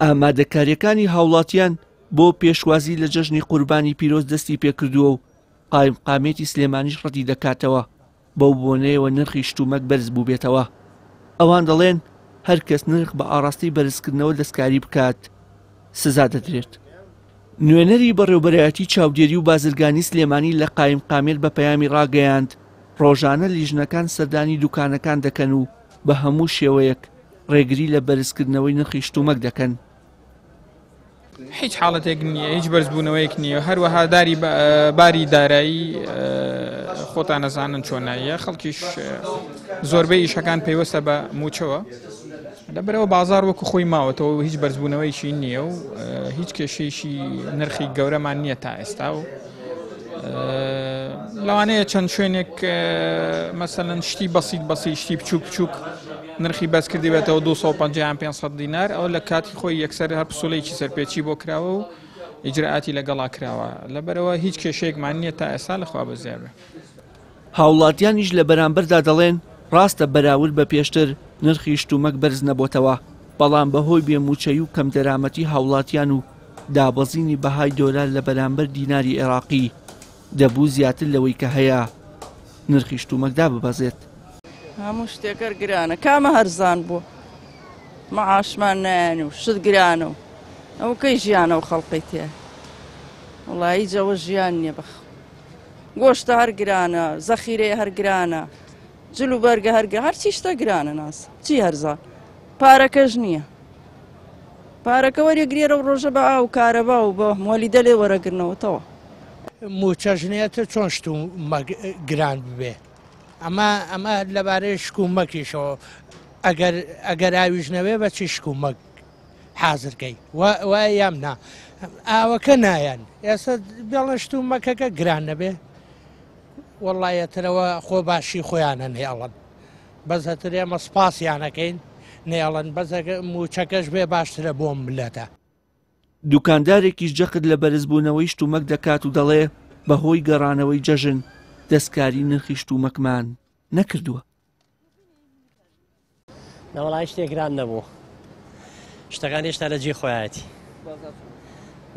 ئامادەکارییەکانی هاوڵاتیان بۆ پێشوازی لە جەژنی قوربانی پیرۆز دەستی پێکردووە و قایمقامیەتی سلێمانیش ڕەتی دەکاتەوە بەو بۆنەیەوە نرخی شتومەک بەرز بووبێتەوە. ئەوان دەڵێن هەر کەس نرخ بە ئاڕاستەی بەرزکردنەوە دەستکاری بکات سزا دەدرێت. نوێنەری بەڕێوبەرایەتی چاودێری و بازرگانی سلێمانی لە قایمقامیەت بە پەیامی ڕاگەیاند، ڕۆژانە لیژنەکان سەردانی دوکانەکان دەکەن و بە هەموو شێوەیەک ڕێگری لە بەرزکردنەوەی نرخی شتومەک دەکەن. هیچ حاڵەتێک نییە هیچ بەرزبوونەوەیەک نییە هەروەها داری باری دارایی خۆتان نەزانن چۆناییە خەڵکیش زۆربەی ئیشەکان پەیوەستە بە موچەوە لەبەرەوە بازار وەکو خۆی ماوەتەوە هیچ بەرزبوونەوەیکی نییە و هیچ کێشەیەکی نرخی گەورەمان نییە تا ئێستا و لەوانەیە چەند شوێنێک مەسەلەن شتی بەسیت بەسی شتی بچووک بچووک نرخی بەس کردی بێتەوە 250 یان 500 دینار ئەو لە کاتی خۆی یەکسەر هەر پسولەیەکی سەرپێچی بۆ کراوە و ئیجرئاتی لەگەڵا کراوە لەبەرەوە هیچ کێشەیەکمان نییە تا ئێستا لەخوا بەزیابێ. هاوڵاتیانیش لە بەرامبەردا دەڵێن، ڕاستە بەراورد بە پێشتر نرخی شتومەک بەرز نەبۆتەوە، بەڵام بەهۆی بێ مووچەیی و کەمدەرامەتی هاوڵاتیان و دابەزینی بەهای دۆلار لە بەرامبەر دیناری عێراقی، دەبوو زیاتر لەوەی کە هەیە نرخی شتومەک داببەزێت. هەموو شتێک هەر گرانە کامە هەرزان بووە مەعاشمان نایەن و شت گرانە و ئەوە کەی ژیانە و خەڵقی تێ وڵی هیچ ئەوە ژیان نییە بەخ گۆشتە هەر گرانە زەخیرەیە هەر گرانە جل و بەرگە هەرگە هەرچی شتە گرانە ناس چی هەرزان پارەکەش نییە پارەکە وەریگرێرە و ڕۆژە بە ئاو کارەبا و بە مۆلیدە لێ وەرەگرنەوەتەوە. موچەش نیە تر چۆن شت و مەک گران ببێ ئەمە ئەمە لەبارەی شک و مەکیشەوە ئەگەر ئەگەر ئاویش نەبێ بە چی شک و مەک حازرکەی وایە یام نا ئاوەکە نایەن ئێستا بێڵن شت و مەکەکە گران نەبێ وەڵایەترەوە خۆ باشی خۆیانە نێڵن بەس هەتر ئێمە سپاسیانەکەین نێڵن بەس موچەکەش بێ باشترە بۆ ملەتە. دوکاندارێکیش جەخت لە بەرزبوونەوەی شتومەک دەکات و دەڵێ، بەهۆی گەڕانەوەی جەژن دەستکاری نرخی شتومەکمان نەکردووە. نەوەڵا هیچ شتێک گران نەبوو شتەکان هێشتا لە جێی خۆیەتی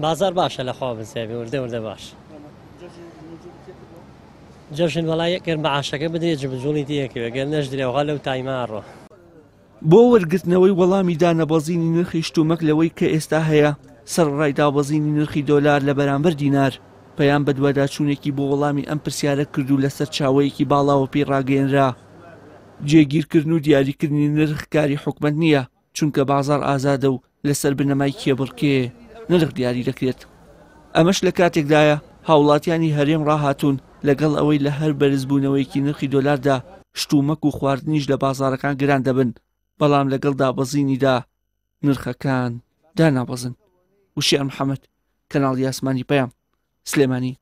بازار باشە لەخوا بزیابێ وردە وردە باش جەژن وەڵا گەر مەعاشەکە بدرێ جمجوڵی تێکەوێ گەر نەشدرێ وەڵا لەو تایمە ئەڕۆ. بۆ وەرگرتنەوەی وەڵامی دانەبەزینی نرخی شتومەک لەوەی کە ئێستا هەیە، سەرەڕای دابەزینی نرخی دۆلار لە بەرامبەر دینار، پەیام بەدواداچوونێکی بۆ وەڵامی ئەم پرسیارە کرد و لە سەرچاوەیەکی باڵاوە پێی ڕاگەیەنرا، جێگیرکردن و دیاریکردنی نرخ کاری حکومەت نییە، چونکە بازاڕ ئازادە و لەسەر بنەمای کێبڕکێ نرخ دیاری دەکرێت. ئەمەش لە کاتێکدایە، هاوڵاتیانی هەرێم ڕاهاتوون لەگەڵ ئەوەی لە هەر بەرزبوونەوەیەکی نرخی دۆلاردا شتومەک و خواردنیش لە بازاڕەکان گران دەبن، بەڵام لەگەڵ دابەزینیدا نرخەکان دانابەزن. وشیار محەمەد، کەناڵی ئاسمانی پەیام، سلێمانی.